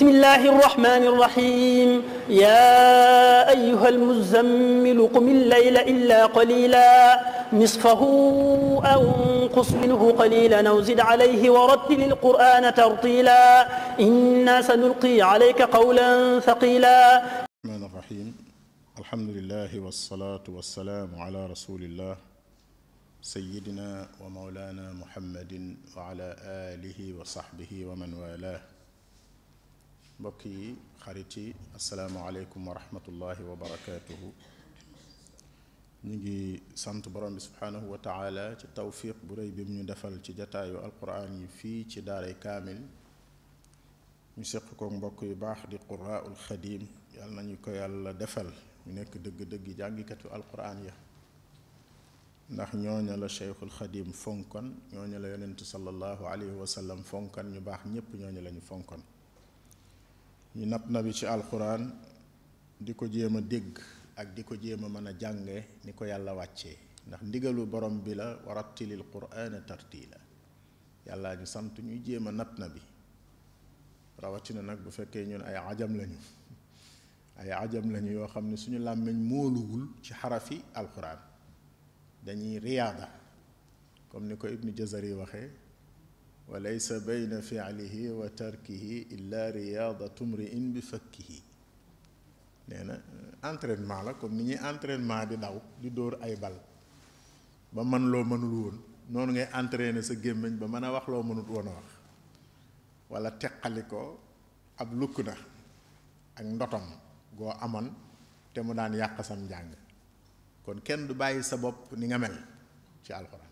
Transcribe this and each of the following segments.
بسم الله الرحمن الرحيم يا أيها المزمل قم الليل إلا قليلا نصفه أو انقص منه قليلا أو زد عليه ورتل القرآن ترتيلا إنا سنلقي عليك قولا ثقيلا. الرحمن الرحيم الحمد لله والصلاة والسلام على رسول الله سيدنا ومولانا محمد وعلى آله وصحبه ومن والاه. mbokk yi xarit yi asalaamualeykum wa rahmatullahi wa barakaatuhu. ñu ngi sant borom bi subhaanahu wa taala ci tawfiq bu rëy bi mu ñu defal ci jataayu alquran yi fii ci daaray kaamil ñu seq ko mbokk yu baax di quraa'ul xadim yàlla nañu ko yàlla defal ñu nekk dëgg-dëgg jàngikatu alquran ya ndax ñooña la cheikhul xadim fonkon ñooña la yonentu sallallahu alayhi wa sallam fonkon ñu baax ñépp ñooña la ñu fonkon ñu nab ci alquran di ko jéem a dégg ak di ko jéem a mën a jànge ni ko yàlla wàccee ndax ndigalu borom bi la warattilil qur'ana tartila yàlla ñu sant ñuy jéem a nab rawatina nag bu fekkee ñun ay ajam lañu yoo xam ne suñu làmmiñ móoluwul ci xarafi alquran dañuy riyaada comme ni ko ibnu jazari waxee wa laysa bayna fi'lihi wa tarkihi illa riyaadatu mri'in bi fakkihi. nee na entraînement la comme ni ñuy entraînement di daw di dóor ay bal ba mën loo mënul woon noonu ngay entraîner sa gémmiñ ba mën a wax loo mënut woon a wax wala teqali ko ab lukk na ak ndotom goo amoon te mu daan yàq sam njàng. kon kenn du bàyyi sa bopp ni nga mel ci alxuraan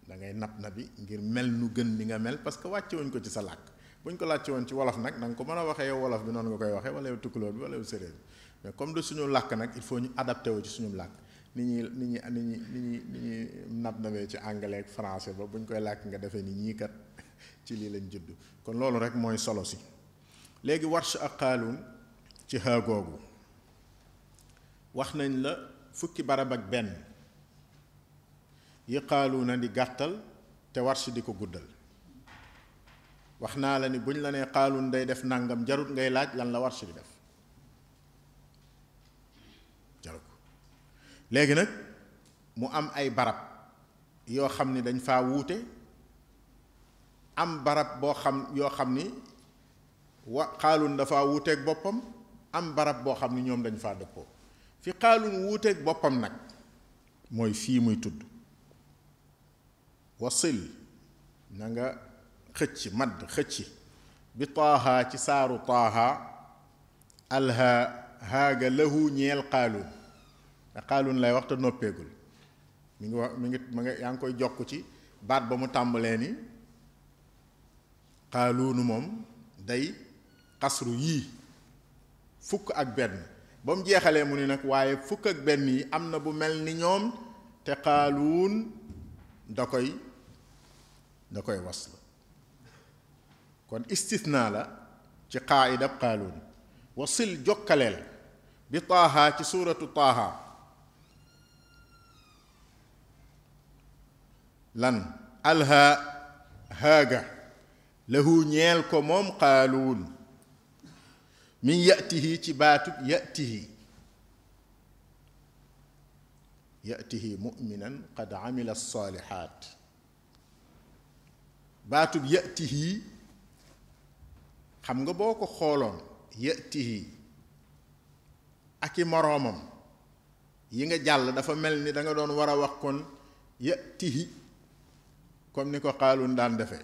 da ngay nabi ngir mel nu gën ni nga mel parce que wàcce wuñ ko ci sa làkk buñ ko làcce woon ci wolof nag da nga ko mën a waxee yow wolof bi noonu nga koy waxee wala yow tukkulóor bi wala yow séréer bi mais comme de suñu làkk nag il faut ñu adapté wu ci suñu làkk ni ñuy nabee ci anglais ak français ba buñ koy làkk nga defee ni ñii kat ci lii lañ judd. kon loolu rek mooy solo si. léegi Warsh ak Qaaluun ci xaa googu wax nañ la fukki barab ak benn yi Qaaluuna di gàttal te Warsh di ko guddal. wax naa la ni buñ la nee Qaaluun day def nangam jarut ngay laaj lan la Warsh di def jarut ko. léegi nag mu am ay barab yoo xam ni dañ faa wuute am barab boo xam yoo xam ni Qaaluun dafa wuuteeg boppam am barab boo xam ni ñoom dañ faa dëppoo. fi Qaaluun wuuteeg boppam nag mooy fii muy tudd wasil na nga xëcc madd xëcc bi taaha ci saaru taaha alha haaga lahu ñeel Qaaluun te Qaaluun lay wax te noppeegul mi ngi wax ma nga yaa ngi koy jokk ci baat ba mu tàmbalee ni Qaaluunu moom day xasru yii fukk ak benn ba mu jeexalee mu ni nag waaye fukk ak benn yi am na bu mel ni ñoom te Qaaluun da koy wasl. kon istisna la ci qaa'idab Qaaluun. wasil jokkaleel bi taaha ci suuratu taaha lan alha haaga lahu ñeel ko moom Qaaluun min yatihi ci baatub yatihi muminan qad amila alsaalihaat. baatub yatihi xam nga boo ko xooloon yatihi ak i moroomam yi nga jàll dafa mel ni da nga doon war a wax kon yatihi comme ni ko Qaaluun daan defee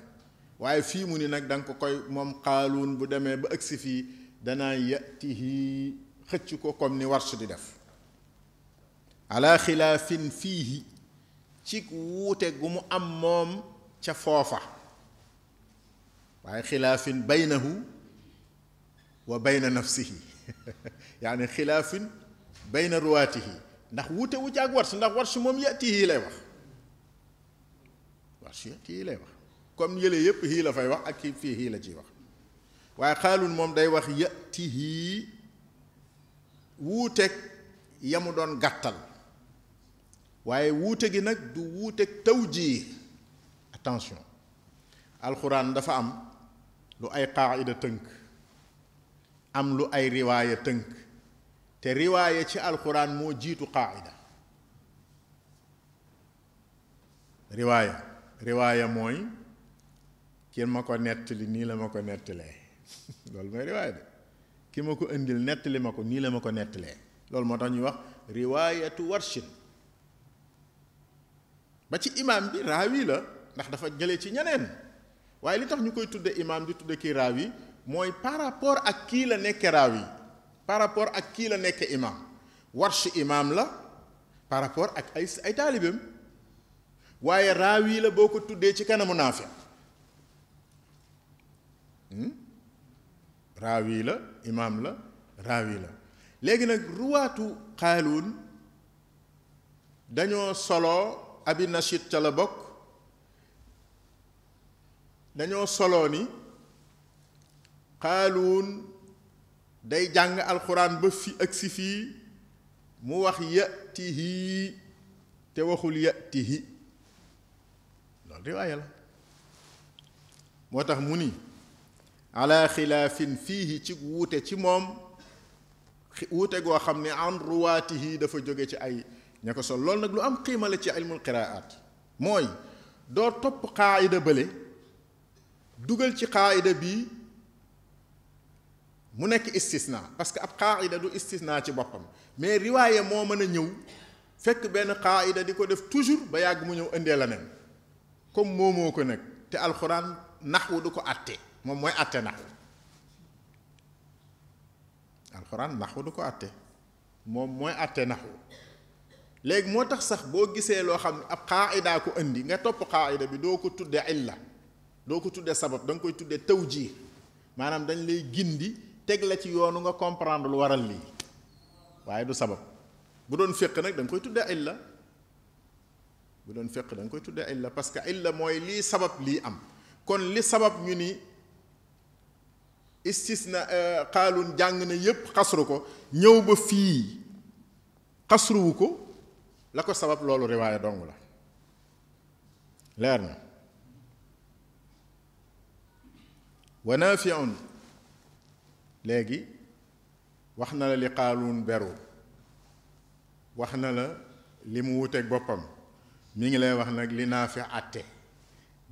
waaye fii mu ni nag da nga ko koy moom Qaaluun bu demee ba agsi fii danaa yatihi xëcc ko comme ni Warsh di def ala xilaafin fiihi ci wuute gu mu am moom ca foofa waaye xilaafin baynahu wa bayna nafsihi yaani xilaafin bayna ruwaatihi ndax wuute wu ci ak Warsh ndax Warsh moom yatihi lay wax Warsh yatihi lay wax comme yële yépp hii la fay wax ak kii fii hii la ciy wax waaye Qaaluun moom day wax yatihi wuuteeg yamu doon gàttal waaye wuute gi nag du wuuteeg tawjih. attention alxuraan dafa am lu ay qaayida tënk am lu ay riwaaya tënk te riwaaya ci alquran moo jiitu qaida. riwaaya mooy ki ma ko nettali nii la ma ko nettalee loolu mooy riwaaya de ki ma ko indil nettali ma ko nii la ma ko nettalee loolu moo tax ñuy wax riwaayatu warshin. ba ci imaam bi raawi la ndax dafa jëlee ci ñeneen waaye li tax ñu koy tudde imaam di tudde kii raawi mooy par rapport ak kii la nekke raawi, par rapport ak kii la nekke imaam. warsh imaam la par rapport ak ay taalibeem waaye raawi la boo ko tuddee ci kanamu Naafi. raawi la imaam la raawi la. léegi nag ruwaatu Qaaluun dañoo solo Abi Nashit ca la bokk dañoo soloo ni Qaaluun day jàng alxuraan ba fi ak si fii mu wax yatihi te waxul yatihi loolu riwaaya la. moo tax mu ni ala xilaafin fiihi ci wuute ci moom wuute goo xam ne an ruwaatihi dafa jóge ci ay ña ko sol. loolu nag lu am xiima la ci ilmul qiraat mooy doo topp qaayida bële dugal ci qaayida bii mu nekk istisna parce que ab qaayida du istisna ci boppam mais riwaaye moo mën a ñëw fekk benn qaayida di ko def toujours ba yàgg mu ñëw indee la nen comme moomoo ko nag te alxuraan naxwu du ko àtte moom mooy àtte naxwu. alxuraan naxwu du ko àtte moom mooy àtte naxwu. léegi moo tax sax boo gisee loo xam ne ab qaayida ko indi nga topp qaayida bi doo ko tudde illa doo ko tudde sabab da nga koy tudde tawjiih maanaam dañ lay gindi teg la ci yoonu nga comprendre lu waral lii waaye du sabab. bu doon fiq nag da nga koy tudde illa bu doon fiq da nga koy tudde illa parce que illa mooy lii sabab lii am. kon li sabab ñu ni istisna Qaaluun jàng na yépp xasru ko ñëw ba fii xasruwu ko la ko sabab loolu riwaaya dong la leer na. wa Naafi'un léegi wax na la li Qaaluun beru wax na la li mu wuteeg boppam mi ngi lay wax nag li Naafi' àtte.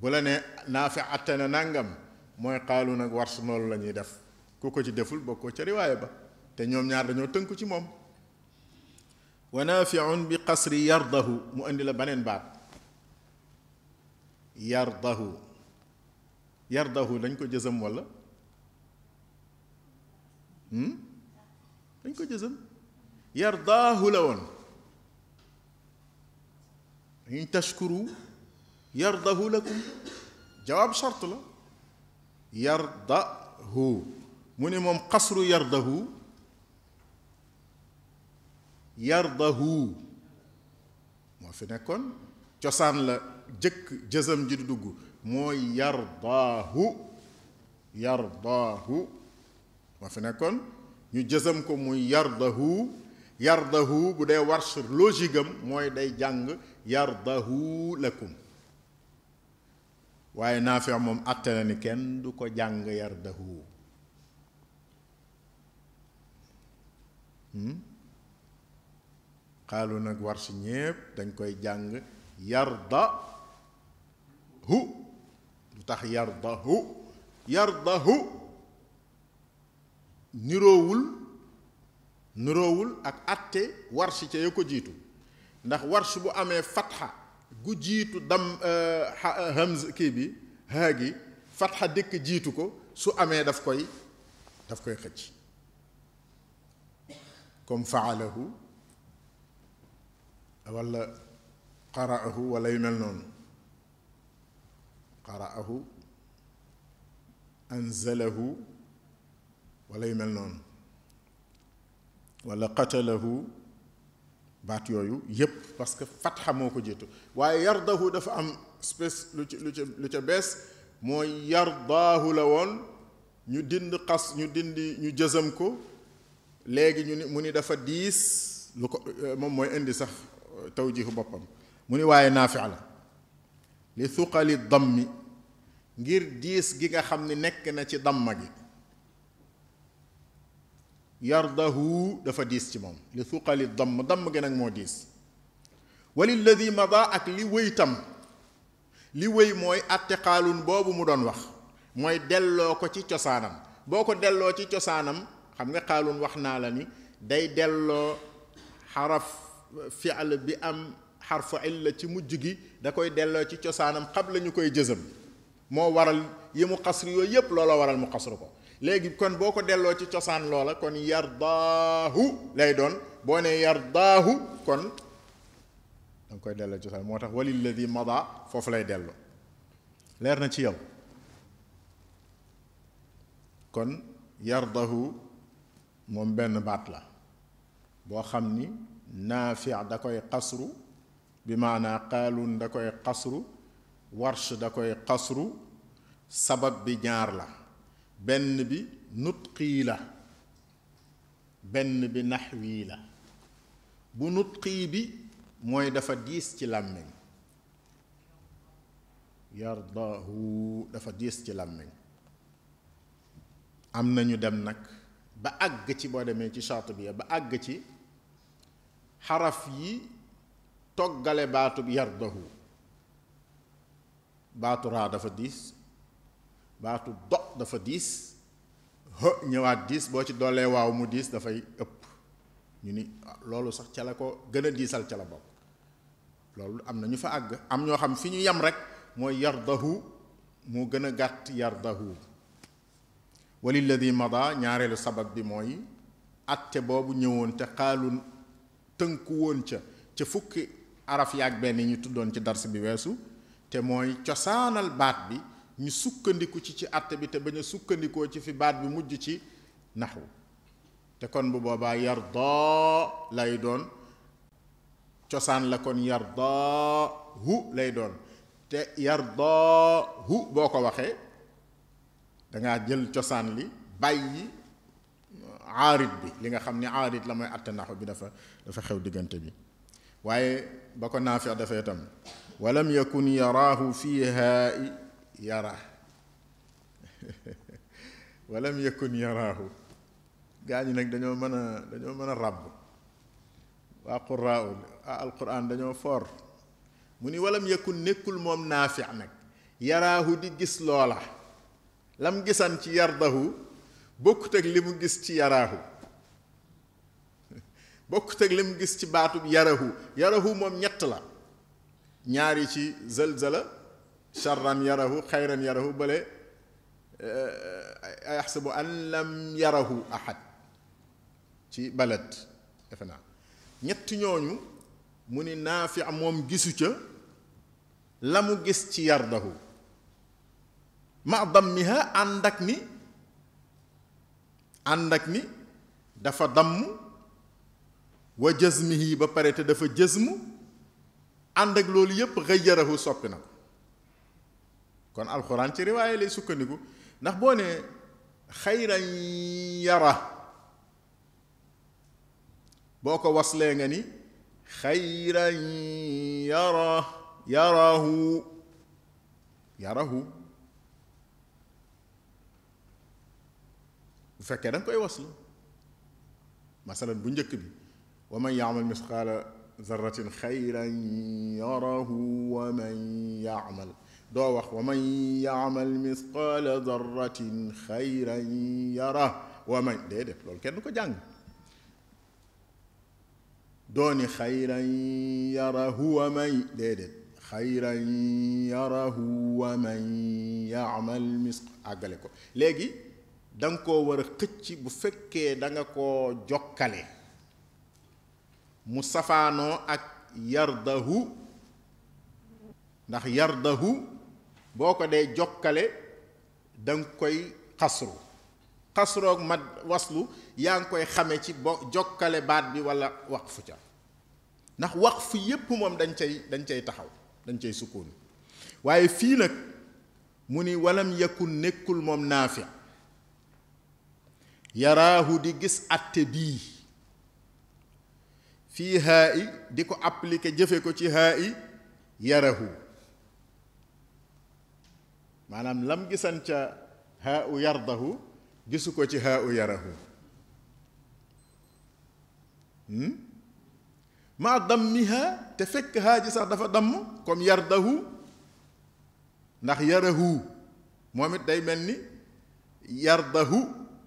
bu la ne Naafi' àtte na nangam mooy Qaaluun ak Warsh loolu la ñuy def ku ko ci deful bokkoo ca riwaaya ba te ñoom ñaar dañoo tënku ci moom. wa Naafi'un bi qasri yardahu mu indi la beneen baat yardahu dañ ko jësam walla dañ ko jësam yardaahu la woon in tashkuru yardahu lakum jawaab shart la yardahu mu ne moom qasru yardahu moo fi nekkoon cosaan la jëkk jësam ji du dugg mooy yardaahu moo fi nekkoon ñu jësam ko muy yardahu bu dee Warsh logique am mooy day jàng yardahu lakum waaye Naafi' moom àtte na ni kenn du ko jàng yardahu. Qaaluun nag Warsh ñépp dañ koy jàng yardahu lu tax yardahu niroowul ak àtte Warsh ca ya ko jiitu ndax Warsh bu amee fatxa gu jiitu dam hamz kii bi haa gi fatxa dëkk jiitu ko su amee daf koy xëcc comme faalahu wala qara'ahu wala yu mel noonu qara'ahu anzalahu wala yu mel noonu wala qatalahu baat yooyu yépp parce que fatxa moo ko jiitu waaye yardahu dafa am espèce lu ca bees mooy yardaahu la woon ñu ñu jësam ko léegi mu ni dafa diis lu ko moom mooy indi sax tawjihu boppam mu ni waaye Naafi' la li thuqali dammi ngir diis gi nga xam ni nekk na ci damma gi yardahu dafa diis ci moom li thuqali damm gi nag moo diis walilladi mada ak li wëy tam li wëy mooy atte xaalun boobu mu doon wax mooy delloo ko ci cosaanam boo ko delloo ci cosaanam xam nga xaalun wax naa la ni day delloo xaraf fi'l bi am xarfu illa ci mujj gi da koy delloo ci cosaanam xab la ñu koy jësam moo waral yi mu xasru yooyu yépp loola waral mu xasru ko léegi kon boo ko delloo ci cosaan loola kon yardaahu lay doon boo ne yardaahu kon danga koy delloo ci cosaan moo tax walilladi mada foofu lay delloo leer na ci yow kon yardahu moom benn baat la boo xam ni naafi da koy xasru bi maanaa qaalun da koy xasru warsh da koy xasru sabab bi ñaar la benn bi nutqii la benn bi naxwii la bu nutqii bi mooy dafa diis ci làmmiñ yardahu dafa diis ci làmmiñ am nañu dem nag ba àgg ci boo demee ci Shaatibi ba àgg ci xaraf yi toggale baatub yardahu baatu raa dafa diis baatu do dafa diis ñëwaat diis boo ci doolee waaw mu diis dafay ëpp ñu ni loolu sax ca la ko gën a diisal ca la bokk loolu am na ñu fa àgg am ñoo xam fi ñu yem rek mooy yardahu moo gën a gàtt yardahu walilladi mada ñaareelu sabab bi mooy atte boobu ñëwoon te xaalun tënku woon ca fukki araf yaag benn ñu tuddoon ci dars bi weesu te mooy cosaanal baat bi ñu sukkandiku ci atte bi te bañ a sukkandikoo ci fi baat bi mujj ci naxwu te kon bu boobaa yardaa lay doon cosaan la kon yardaahu lay doon te yardaahu boo ko waxee dangaa jël cosaan li bàyyi aarit bi li nga xam ni aarit la mooy atte naxwu bi dafa xew diggante bi waaye ba ko Naafi dafay itam walam yakun yaraahu fiihaa yara walam yakun yaraahu gaa ñi nag dañoo mën a ràbb waa quraa'u alquran dañoo foor mu ni walam yakun nekkul moom Naafi nag yaraahu di gis loola lam gisan ci yardahu bokkut ak li mu gis ci yaraahu bokkut ak li mu gis ci baatub yarahu moom ñett la ñaari ci zalzala charran yarahu xayran yarahu bale yaxsabu an lam yarahu ahad ci balad defe naa ñett ñooñu mu ni Naafi moom gisu ca la mu gis ci yardahu ma dammiha ànd ak ni dafa damm wa jazmihi ba pare te dafa jazmu ànd ak loolu yépp xëyyarahu soppi na ko kon alxuraan ci riwaaye lay sukkandiku ndax boo ne xayran yara boo ko waslee nga ni xayran yarahu bu fekkee danga koy waslu masalan bu njëkk bi wa man yaamal misqaala zarratin xayran yarahu wa man yaamal doo wax wa man yaamal misqaala zarratin xayran yara wa man déedéet loolu kenn du ko jàng dooni xayran yarahu wa man déedéet xayran yarahu wa man yaamal àggale ko léegi danga koo war a xëcc bu fekkee danga koo jokkale mu safaanoo ak yardahu ndax yardahu boo ko dee jokkale danga koy xasroog mad waslu yaa ngi koy xame ci jokkale baat bi walla waqfu ca ndax waqfu yépp moom dañ cay taxaw dañ cay sukkoon waaye fii nag mu ni walam yakun nekkul moom Naafi yaraahu di gis atte bii fii haa i di ko appliquer jëfe ko ci haa i yarahu maanaam lam gisan ca haa u yardahu gisu ko ci haa u yarahu maa dammiha te fekk haa ji sax dafa damm comme yardahu ndax yarahu moom it day mel ni yardahu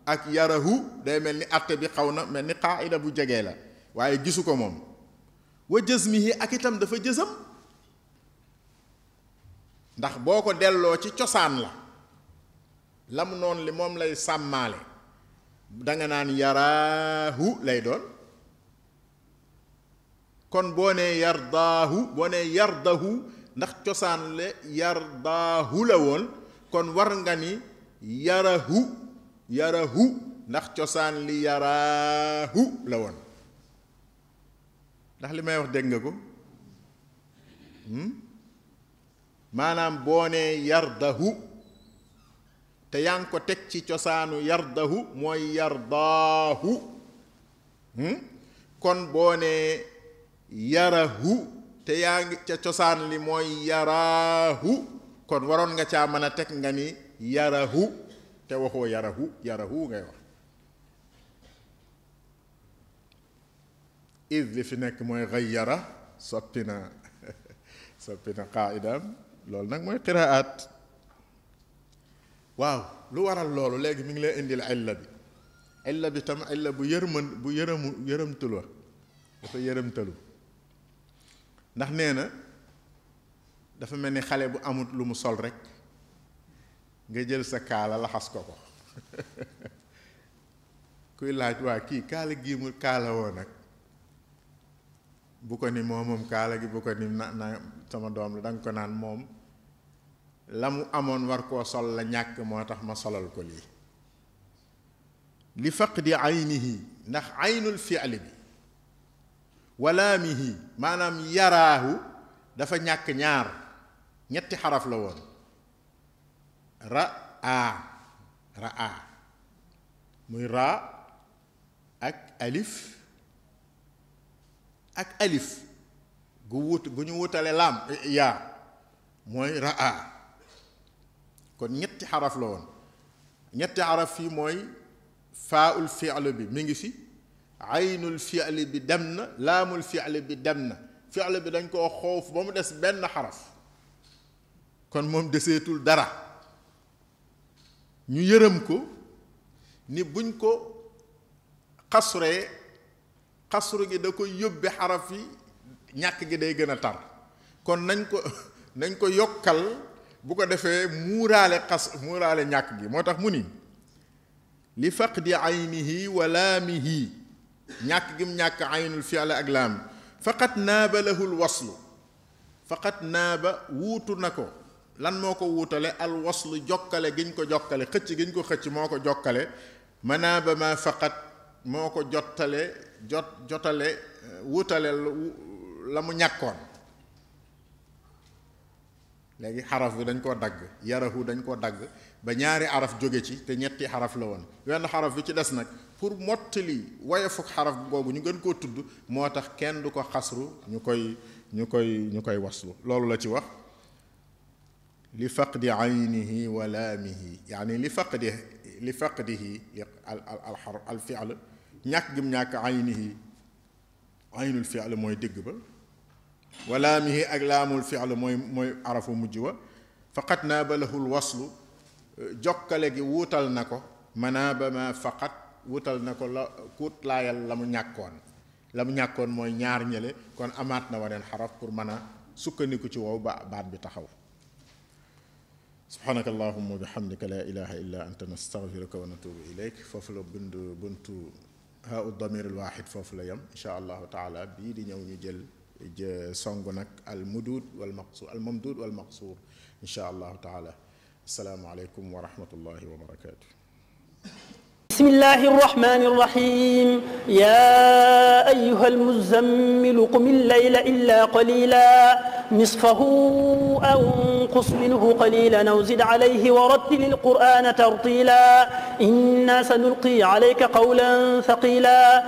ak yarahu day mel ni atte bi xaw na mel ni qaida bu jegee la waaye gisu ko moom wa jazmihi ak itam dafa jësam ndax boo ko delloo ci cosaan la lam noonu li moom lay sàmmaale danga naan yaraahu lay doon kon boo nee yardahu ndax cosaan le yardaahu la woon kon war nga ni yarahu ndax cosaan li yaraahu la woon ndax li may wax dégg nga ko maanaam boo nee yardahu te yaa ngi ko teg ci cosaanu yardahu mooy yardaahu kon boo nee yarahu te yaa ngi ca cosaan li mooy yaraahu kon waroon nga caa mën a teg nga ni yarahu te waxoo yarahu ngay wax id li fi nekk mooy gayyara soppi na qaa'idaam loolu nag mooy qiraat waaw lu waral loolu léegi mi ngi lay indil illa bi tam illa bu yërëmtalu dafa yërëmtalu ndax nee na dafa mel ni xale bu amut lu mu sol rek nga jël sa kaala laxas ko kuy laaj waa kii kaala gii mu kaala woo nag bu ko ni moom kaala gi bu ko ni na sama doom la danga ko naan moom la mu amoon war koo sol la ñàkk moo tax ma solal ko lii li faqdi aynihi ndax aynul fi'li bi walaamihi maanaam yaraahu dafa ñàkk ñetti xaraf la woon raa muy raa ak alif gu ñu wutale laam yaa mooy raa kon ñetti xaraf la woon ñetti xaraf fii mooy faaul fi'l bi mi ngi fi aynul fi'l bi dem na laamul fi'l bi dem na fi'l bi dañ koo xoof ba mu des benn xaraf kon moom deseetul dara ñu yërëm ko ni buñ ko xasru gi da ko yóbbe xaraf yi ñàkk gi day gën a tar kon nañ ko yokkal bu ko defee muuraale ñàkk gi moo tax mu ni li faqdi aynihi wa laamihi ñàkk gi mu ñàkk aynul fi'l ak laam faqat naaba lahu l waslu faqat naaba wuutu na ko lan moo ko wuutale al waslu jokkale giñ ko jokkale xëcc giñ ko xëcc moo ko jokkale manaaba ma faqat moo ko jotale wuutale la mu ñàkkoon léegi xaraf bi dañ koo dagg yarahu dañ koo dagg ba ñaari araf jóge ci te ñetti xaraf la woon wenn xaraf bi ci des nag pour mottali woyofuk xaraf googu ñu gën koo tudd moo tax kenn du ko xasru ñu koy waslu loolu la ci wax li faqdi aynihi wa laamihi yaani li faqdihi al fi'l ñàkk gim ñàkk aynul fi'l mooy digg ba wa laamihi ak laamul fi'l mooy arafu mujj wa faqat naaba lahul waslu jokkale gi wuutal na ko manaaba ma faqat wuutal na ko la kuut laayal la mu ñàkkoon mooy ñaar ñële kon amaat na waneen xaraf pour mën a sukkandiku ci wow ba baat bi taxaw subhanaka allahumma wa bihamdika la ilaha illa anta nastaghfiruka wa natubu ilayk foofu la buntu haa damir al waaxid foofu la yem insha allahu taala bii di ñëw ñu jël song nag al mudud wal maqsuur al mamdud wal maqsuur insha allahu taala assalaamu aleykum wa rahmatullahi wa barakatuh بسم الله الرحمن الرحيم يا أيها المزمل قم الليل إلا قليلا نصفه أو انقص منه قليلا أو زد عليه ورتل القرآن ترتيلا إنا سنلقي عليك قولا ثقيلا